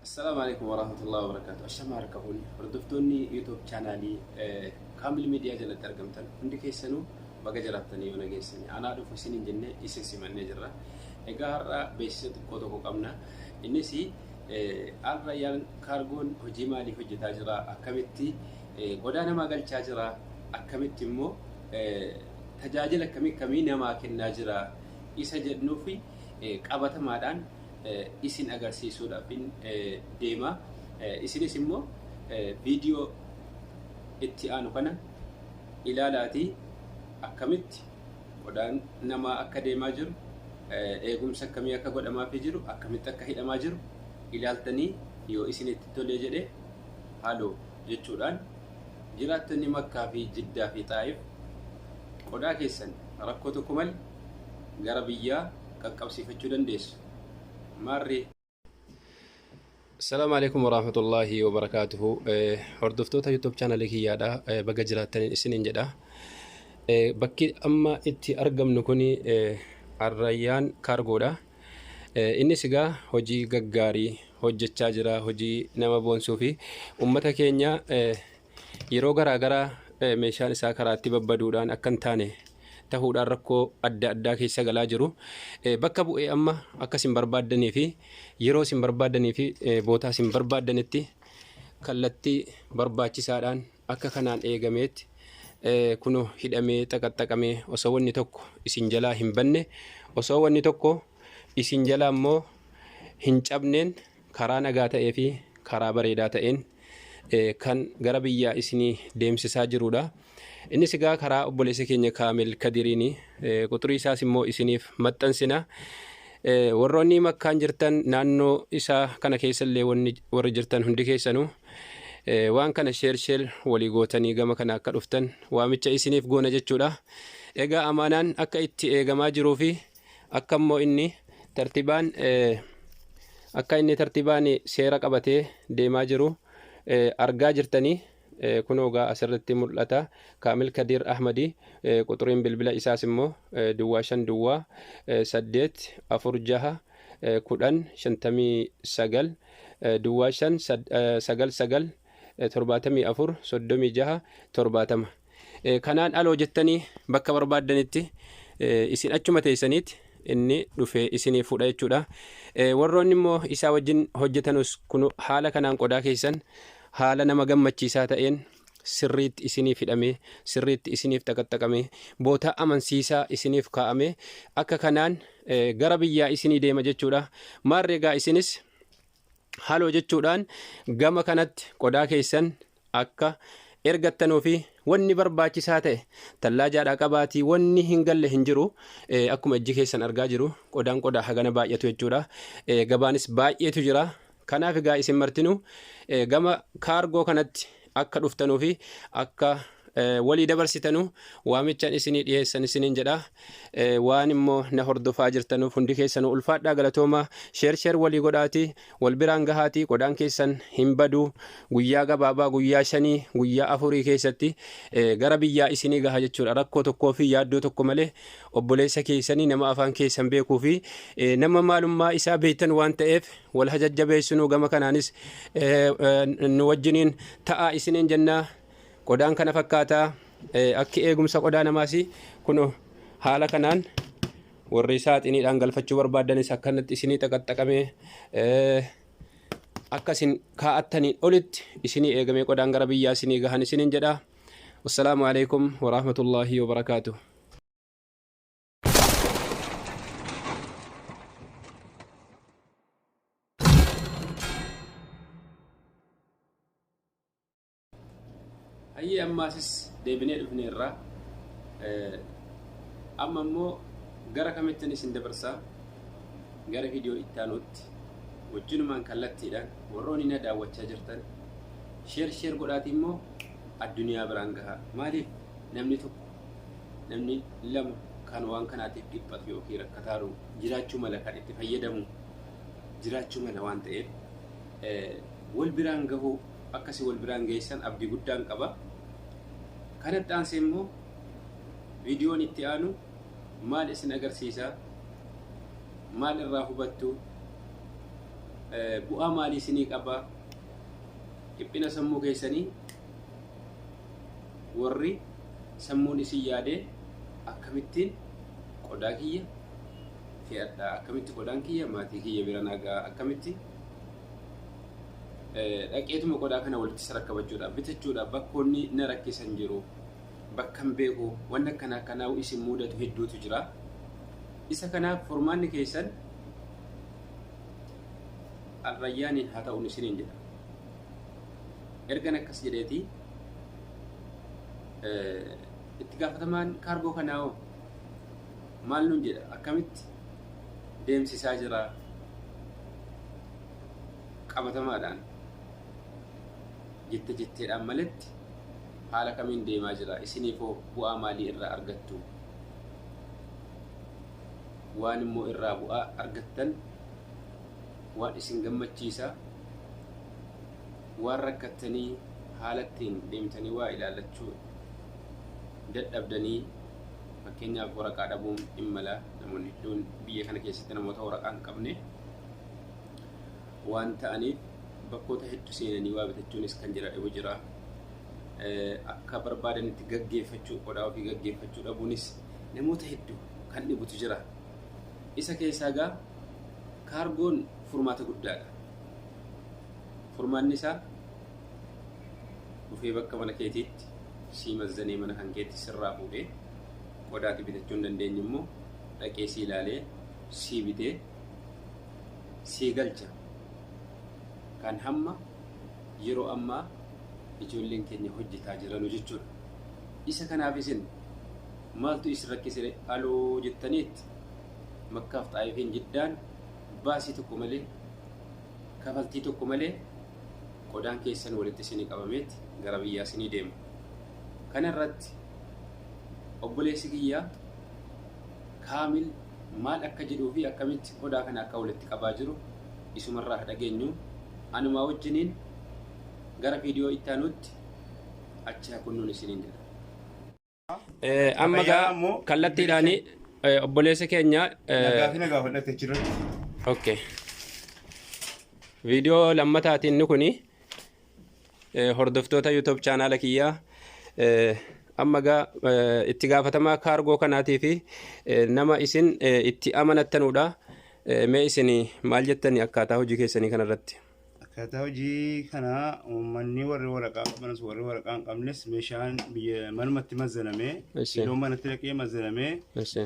Assalaamu alaikum warahmatullahi wabarakatuh. Ashama harka fuuni. Hordoftoonni YouTube chaanaalii Kaamil Miidiyaa jalatti argamtan hundi keessanuu baga jiraattanii yoo nageessanii anaa dhufu isiniin jennee isin simannee jirra. Egaa har'a beeksisa xiqqoo tokko qabna. Innis Al-Rayyaan kaargoon hojii maalii hojjetaa jira? Akkamitti qodaa namaa galchaa jira? Akkamitti immoo tajaajila akkamii akkamii namaa kennaa jira? Isa jedhuufi qabatamaadhaan isin agarsiisuudhaafin deema. Isinis immoo viidiyoo itti aanu kana ilaalaatii akkamitti qodaan namaa akka deemaa jiru, eegumsa akkamii akka godhamaafii jiru, akkamitti akka hidhamaa jiru ilaaltanii yoo isinitti tolee jedhe haloo jechuudhaan jiraattonni Makkaa fi Jiddaa fi Xaa'if qodaa keessan rakkoo tokko malee gara biyyaa qaqqabsiifachuu dandeessu. Maarree. Assalaamu alaikum warahmatullaahi wabarakaatuhu. Hordoftoota YouTube chaanalii kiyyaadha. Baga jiraattaniin isiniin jedha. Bakki amma itti argamnu kuni Arrayyaan kaargoodha. Innis egaa hojii gaggaarii hojjechaa jira. Hojii nama boonsuu fi uummata keenya yeroo garaa garaa meeshaan isaa karaatti babbaduudhaan akka hin taane tahuudhaan rakkoo adda addaa keessa galaa jiru. Bakka bu'ee amma akka isin barbaaddanii fi yeroo isin barbaaddanii fi bootaa isin barbaaddanitti kallattii barbaachisaadhaan akka kanaan eegameetti kunoo hidhamee xaqaxaqamee osoo wanni tokko isin jalaa hin banne, osoo wanni tokko isin jalaa immoo hin cabneen karaa nagaa ta'ee fi karaa bareedaa ta'een kan gara biyyaa isinii deemsisaa jiruudha. Innis egaa karaa obboleessa keenya Kaamil Kadiriini quxurii isaas immoo isiniif maxxansina. Warroonni makkaan jirtan, naannoo isaa kana keessa illee warri jirtan hundi keessanuu waan kana sheer sheer walii gootanii gama kana akka dhuftan waamicha isiniif goona jechuudha. Egaa amaanaan akka itti eegamaa jiruu fi akka immoo inni tartibaan akka inni tartibaan seera qabatee deemaa jiru argaa jirtanii. Kunoo gaa asirratti mul'ata, Kaamil Kadiir Ahmadi. Quxuriin bilbila isaas immoo 0 5 0 8 4 6 10 59, 05 9 9 74 36 70. Kanaan aloo jettanii bakka barbaaddanitti isin achuma teessaniiti inni dhufee isinii fuudha jechuudha. Warroonni immoo isaa wajjin hojjetanus kun haala kanaan qodaa keessan haala nama gammachiisaa ta'een sirriitti isiniif hidhamee, sirriitti isiniif xaqaxaqamee, bootaa amansiisaa isiniif kaa'amee akka kanaan gara biyyaa isinii deema jechuudha. Maarree egaa isinis haloo jechuudhaan gama kanatti qodaa keessan akka ergattanuu fi wanni barbaachisaa ta'e tallaajaadhaa qabaatii wanni hin galle hin jiru. Akkuma ijji keessan argaa jiru qodaan qodaa hagana baay'atu jechuudha. Gabaanis baay'eetu jira. Kanaaf egaa isin martinuu gama kaargoo kanatti akka dhuftanuu fi akka walii dabarsitanu waamichan isinii dhiyeessan isiniin jedha. Waan immoo na hordofaa jirtanuuf hundi keessanuu ulfaadhaa, galatoomaa. Sheer sheer walii godhaatii wal biraan gahaatii qodaan keessan hin badu. Guyyaa gabaabaa, guyyaa 5, guyyaa 4 keessatti gara biyyaa isinii gaha jechuudha. Rakkoo tokkoo fi yaaddoo tokko malee obboleessa keessanii nama afaan keessan beekuu fi nama maalummaa isaa beektan waan ta'eef wal hajajjabeessinuu, gama kanaanis nu wajjiniin ta'aa isiniin jennaa. Qodaan kana fakkaataa, akki eegumsa qodaa namaas kun haala kanaan warri saaxiniidhaan galfachuu barbaaddanis akkanatti isinii xaqaxaqamee akka isin kaa'attaniin olitti isinii eegamee qodaan gara biyyaa isinii gahan isiniin jedha. Wassalaamu alaikum warahmatullaahi wabarakaatuh. Hayyee, ammaasis deebinee dhufneerra. Amma immoo gara kamittin isin dabarsaa? Gara viidiyoo itti aanutti wajjinumaan kallattiidhaan. Warroonni na daawwachaa jirtan sheer sheer godhaatii immoo addunyaa biraan gahaa. Maaliif namni tokko, namni lama kan waan kanaatiif dhiphatu yookiin rakkataaru jiraachuu mala, kan itti fayyadamu jiraachuu mala waan ta'eef wal biraan gahuu akkasii wal biraan geessan abdii guddaan qaba. Kanatti aansee immoo viidiyoon itti aanu maal isin agarsiisa? Maal irraa hubattu? Bu'aa maalii isinii qaba? Dhiphina sammuu keessanii warri sammuun isin yaadee akkamittiin qodaa kiyya fe'adha, akkamitti qodaan kiyya maatii kiyya bira nagaa, akkamitti dhaqeetuma qodaa kana walitti sarakkabachuudhaaf bitachuudhaaf bakkoonni na rakkisan jiru, bakka hin beeku, wanni akkana akkanaa isin mudatu hedduutu jira. Isa kanaaf furmaanni keessan Alrayyaaniin haa ta'uun isiniin jedha. Ergan akkas jedheeti itti gaafatamaan kaargoo kanaa hoo maal nuun jedha, akkamitti deemsisaa jira qabatamaadhaan jette jetteedhaan maletti haala kamiin deemaa jira, isiniifoo bu'aa maalii irraa argattu, waan immoo irraa bu'aa argattan waan isin gammachiisa, waan rakkattanii haala ittiin deemtanii waa ilaallachuu dadhabdanii, fakkeenyaaf waraqaa dhabuun hin mala, namoonni hedduun biyya kana keessatti namoota waraqaa hin qabne waan ta'aniif bakkoota hedduu seenanii waa bitachuunis kan jira dhibu jira. Akka barbaadanitti gaggeeffachuu, qodaa ofii gaggeeffachuu dhabuunis namoota hedduu kan dhibutu jira. Isa keessaa gaa kaargoon furmaata guddaadha. Furmaanni isaa dhufee bakka mana keetiitti sii mazzanee mana kan keetti sirraa fuudhee qodaati bitachuu hin dandeenye immoo dhaqee sii ilaalee sii bitee sii galcha. Kan hamma yeroo ammaa ijoolleen keenya hojjetaa jiranu jechuudha. Isa kanaaf isin maaltu isin rakkise aloo jettaniitti Makkaaf Xaayifiin Jiddaan baasii tokko malee kafaltii tokko malee qodaan keessan walitti isinii qabameet gara biyyaa isinii deema. Kana irratti obboleessi kiyyaa Kaamil maal akka jedhuu fi akkamitti qodaa kana akka walitti qabaa jiru isumarraa haa dhageenyu. Anumaa wajjiniin gara viidiyoo itti aanutti achi haa kunnuun isiniin jedha. Amma gaa kallattiidhaan obboleessa keenya. Gaafii na gaafadhate achirratti. Okay. Viidiyoo lammataatiin inni kuni hordoftoota YouTube chaanaala kiyyaa amma gaa itti gaafatamaa kaargoo kanaatii fi nama isin itti amanattanuudha. Mee isin maal jettani akkaataa hojii keessanii kanarratti? Akkaataa hojii kanaa uummanni warri waraqaa qabanis warri waraqaa hin qabnes meeshaan biyya manumatti mazzanamee kiiloo manatti dhaqee mazzanamee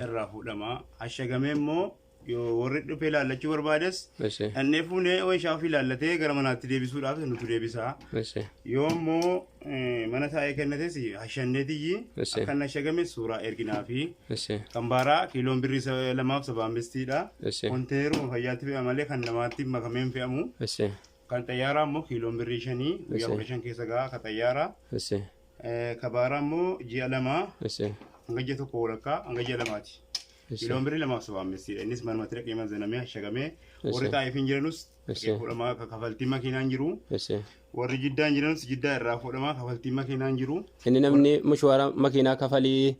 irraa fuudhama. Ashagamee immoo yoo warri dhufee ilaallachuu barbaades dhannee fuunee meeshaa ofii ilaallatee gara manaatti deebisuudhaaf nutu deebisa. Yoo immoo mana taa'ee kennates hashanneetiyyi akka inni ashagame suuraa erginaafi. Kan baaraa kiiloon birrii 2.75dha. Konteeneruma fayyaatti fe'ama malee kan namaatti makamee hin fe'amu. Kan xayyaaraa immoo kiiloon birrii 5 guyyaa 15 keessa ga'a ka xayyaaraa. Ka baaraa immoo ji'a 2 hanga ji'a 1 walakkaa hanga ji'a 2ti. Kiiloon birrii 2.75dha. Innis manumatti dhaqee mazanamee ashagamee warri xaa'ifiin jiranus dhaqee fuudhamaa kafaltiin makiinaan jiru. Warri Jiddaan jiranus Jiddaa irraa fuudhamaa kafaltiin makiinaan jiru. Inni namni mushwaara makiinaa kafalii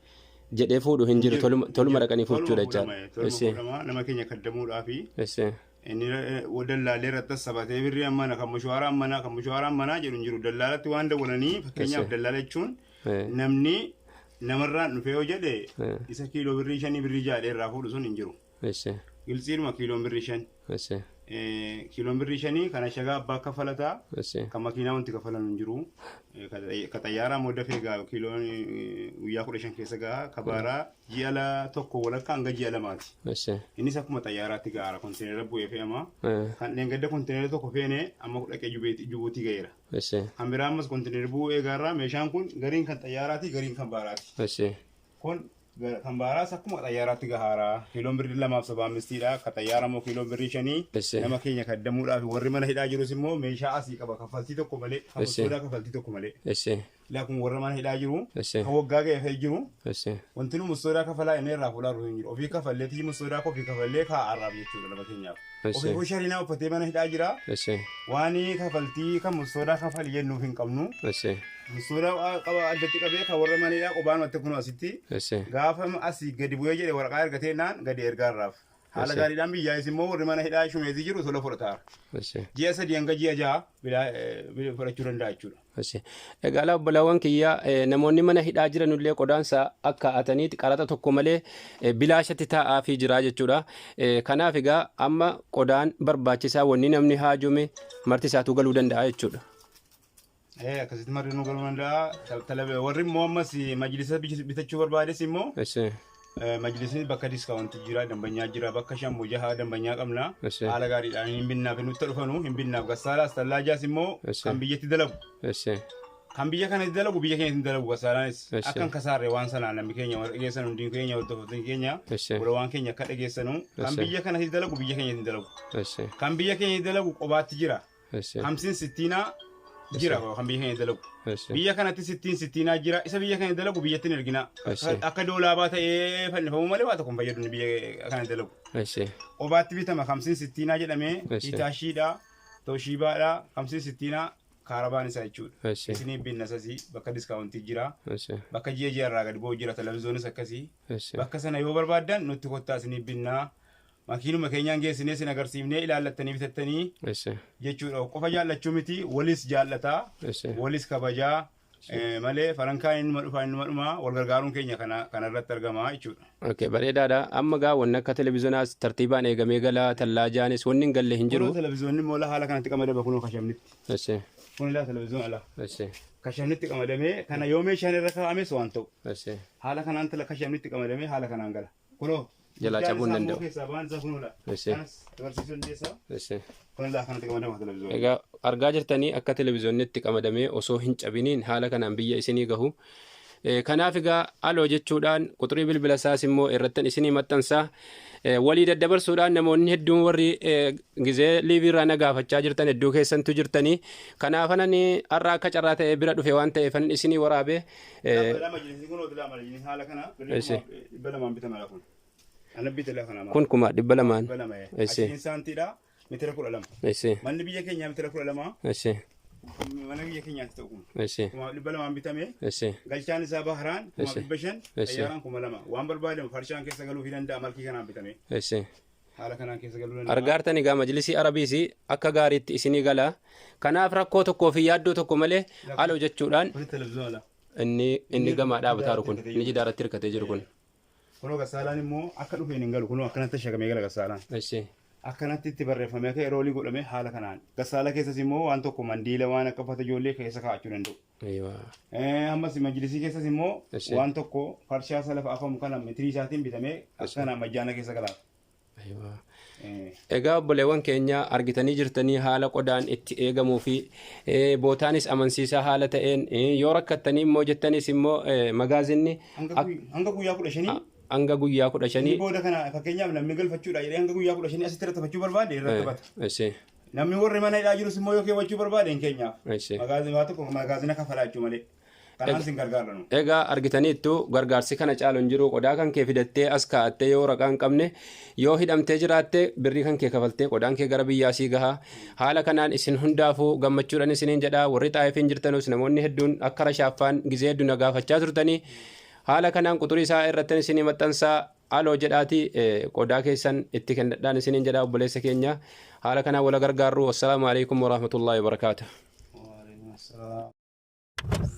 jedhee fuudhu hin jiru, toluma dhaqanii fuuchuudha jechaadha. Toluma fuudhama nama keenya kaddamuudhaafi. Inni dallaalee irratti sabatee birrii ammana kan mushwaara ammanaa kan mushwaara ammanaa jedhu hin jiru. Dallaalatti waan dawwalanii fakkeenyaaf dallaala jechuun namni namarraan dhufee yoo jedhe isa kiiloo birrii 5 birrii 6 irraa fuudhu sun hin jiru. Giltsiidhuma kiiloon birrii 5. Kiiloon birrii 5 kan ashagaa abbaa kaffalataa kan makiinaa wanti kafalan hin jiru. Ka xayyaaraa immoo dafee ga'a kiiloon guyyaa 15 keessa ga'a. Ka baaraa ji'a 1 walakkaa hanga ji'a 2ti. Innis akkuma xayyaaraatti ga'aara konteenera bu'ee fe'ama. Kan dheengadda konteenera tokko feene amma dhaqee Jibuutii ga'eera. Kan biraa ammas konteenera bu'uu eegaarraa meeshaan kun gariin kan xayyaaraati gariin kan baaraati. Kun kan baaraas akkuma xayyaaraatti gahaara. Kiiloon birrii 2.75dha. Ka xayyaara immoo kiiloon birrii 5. Nama keenya kaddamuudhaaf warri mana hidhaa jirus immoo meeshaa asii qaba kaffaltii tokko malee. Kan sodaa kaffaltii tokko malee. Ilaa kun warra mana hidhaa jiru. Kan waggaa ga'e fe'ee jiru. Wanti nu mustoodaa kafalaa inni irraa fuudhaa jiru hin jiru. Ofii kafallee tiyyi mustoodaa ofii kafallee kaa'arraaf jechuudha nama keenyaaf. Ofii sharinaa uffatee mana hidhaa jira. Waan kafaltii kan mustoodaa kafali jennuuf hin qabnu. Mustoodaa qaba addatti qabee kan warra mana hidhaa qobaanumatti kun asitti. Gaafa asii gadi bu'ee jedhe waraqaa ergatee naan gadi ergaarraaf. Haala gaariidhaan biyyaas immoo warri mana hidhaa shumeetii jiru tola fudhataara. Ji'a 3 hanga ji'a 6 fudhachuu danda'a jechuudha. Egaa laa obbolaawwan kiyyaa, namoonni mana hidhaa jiranullee qodaansa akka ataniiti qaraxa tokko malee bilaashatti taa'aafii jira jechuudha. Kanaaf egaa amma qodaan barbaachisaa wanni namni haajome marti isaatuu galuu danda'a jechuudha. Akkasitti marri nu galuu danda'a. Warri immoo ammas majlisa bitachuu barbaades immoo majlisni bakka diskaawuntii jira, dambanyaa jira, bakka 5 6 dambanyaa qabna. Haala gaariidhaan hin binnaaf nutti dhufanu hin binnaaf. Gassaalaas tallaajaas immoo kan biyyatti dalagu. Kan biyya kanatti dalagu biyya keenyatti dalagu gassaalaanis. Akka hin kasaarre waan sanaa namni keenya warra dhageessan hundi keenya hordoftoonni keenya waan keenya akka dhageessanu kan biyya kanatti dalagu biyya keenyatti dalagu. Kan biyya keenyatti dalagu qobaatti jira. Hamsiin sittiinaa jira kan biyya keenya dalagu. Biyya kanatti sittiin sittiinaa jira. Isa biyya keenya dalagu biyyatti hin ergina. Akka doolaabaa ta'ee fannifamuu malee waa tokko hin fayyadu biyya kana dalagu. Qobaatti bitama hamsiin sittiinaa jedhamee Hitaashiidha, Tooshiibaadha, hamsiin sittiinaa kaarabaan isaa jechuudha. Isinii binna sasii bakka diskaawuntii jira. Bakka ji'a ji'a irraa gadi bu'u jira televizoonis akkasii. Bakka sana yoo barbaaddan nutti kottaa isinii binnaa. Makiinuma keenyaan geessinee isin agarsiifnee ilaallattanii bitattanii jechuudha. Qofa jaallachuu miti, walis jaallataa, walis kabajaa malee farankaan innuma dhufaa innuma dhumaa wal gargaaruun keenya kanarratti argama jechuudha. Okay, bareedaadha. Amma gaa wanni akka televizonaas tartiibaan eegamee gala, tallaajaanis wanni hin galle hin jiru. Kunoo televizoonni immoo haala kanatti qamadama kunoo kashamnitti. Kun ilaa televizoon ala. Kashamnitti qamadamee kana yoo meeshaan irra kaa'ames waan ta'u. Haala kanaan kashamnitti qamadamee haala kanaan gala. Kunoo Jalaa cabuu hin danda'u. Keessaa ba'an isaa kunoo Kanas agarsiisuu dandeessaa. Kun ilaa kanatti qamadama televizoon. Egaa argaa jirtanii akka televizoonni itti qamadamee osoo hin cabiniin haala kanaan biyya isinii gahu. Kanaaf egaa aloo jechuudhaan quxurii bilbila isaas immoo irrattan isinii maxxansaa, walii daddabarsuudhaan namoonni hedduun warri gizee liiviirraa na gaafachaa jirtan hedduu keessantu jirtanii, kanaafanan har'a akka carraa ta'ee bira dhufe waan ta'eefan isinii waraabe. Majlisni kun majlisni haala kana 200 bitama kun. Ana bite la kana. Kun 200,000. 200. Achiin saantiidha mitira 12. Manni biyya keenyaa mitira 12. Mana biyya keenyaatti ta'u kun. 200,000 bitame. Galchaan isaa Baharaan 500,000, xayyaaraan 2,000. Waan barbaadamu farshaan keessa galuu fi danda'a malkii kanaan bitame. Haala kanaan keessa galuu danda'a. Argaartan egaa majlisii Arabiis akka gaariitti isinii gala. Kanaaf rakkoo tokkoo fi yaaddoo tokko malee aloo jechuudhaan Kun televizoona. Inni gamaa dhaabataaru kun inni jidaaratti hirkatee jiru kun. Kunoo gassaalaan immoo akka dhufeen hin galu, kunoo akkanatti shakamee gala gassaalaan. Akkanatti itti barreeffamee akka yeroo olii godhame haala kanaan. Gassaala keessas immoo waan tokko mandiila waan akka uffata ijoollee keessa kaa'achuu danda'u. Ammas majlisii keessas immoo waan tokko farshaa isa lafa afamu kana mitirii isaatiin bitamee akka kanaan majjaana keessa galaaf. Egaa obboleewwan keenya, argitanii jirtanii haala qodaan itti eegamuu fi bootaanis amansiisaa haala ta'een, yoo rakkattanii immoo jettanis immoo magaazinni Hanga guyyaa 15. Hanga guyyaa kudha Inni shanii booda kana fakkeenyaaf namni galfachuudha jedhee hanga guyyaa 15 asitti irratti tafachuu barbaade irratti taphata. Namni warri mana hidhaa jirus immoo yoo keewwachuu barbaade hin keenyaaf. Magaazina waa tokko magaazina kafalaa jechuu malee. Kanaan sin gargaaranu. Egaa argitaniittu, gargaarsi kana caalu hin jiru. Qodaa kan kee fidattee as kaa'attee yoo waraqaa hin qabne yoo hidhamtee jiraatte birrii kan kee kafaltee qodaan kee gara biyyaa sii gaha. Haala kanaan isin hundaafuu gammachuudhaan isiniin jedha. Warri xaayifiin jirtanus namoonni hedduun akka rashaaffaan gizee hedduu na gaafachaa turtanii, haala kanaan quxurii isaa irratti isinii maxxansaa, aloo jedhaati qodaa keessan itti kennadhaan isiniin jedha. Obboleessa keenya, haala kanaan wala gargaarru. Wassalaamu alaikum warahmatullaahi wabarakaatuh. Waalaikum assalaam.